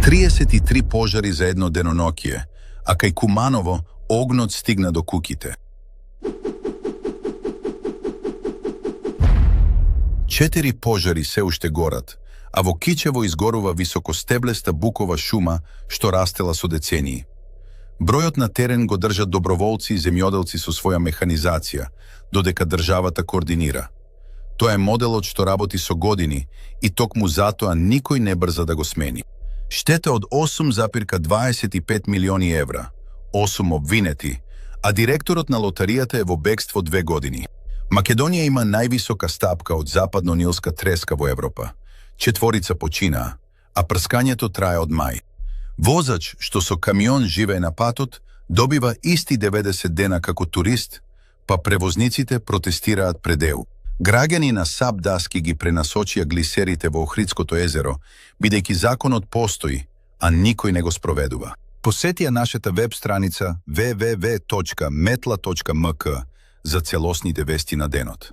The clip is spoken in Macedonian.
33 пожари за едно деноноќие, а кај Куманово огнот стигна до куќите. 4 пожари се уште горат, а во Кичево изгорува високостеблеста букова шума што растела со децении. Бројот на терен го држат доброволци и земјоделци со своја механизација, додека државата координира. Тоа е моделот што работи со години и токму затоа никој не брза да го смени. Штета од 8,25 милиони евра, 8 обвинети, а директорот на лотаријата е во бегство 2 години. Македонија има највисока стапка од западно-нилска треска во Европа. 4 починаа, а прскањето трае од мај. Возач што со камион живее на патот добива исти 90 дена како турист, па превозниците протестираат пред ЕУ. Граѓани на Сабдаски ги пренасочија глисерите во Охридското езеро, бидејќи законот постои, а никој не го спроведува. Посетија нашата веб страница www.metla.mk за целосните вести на денот.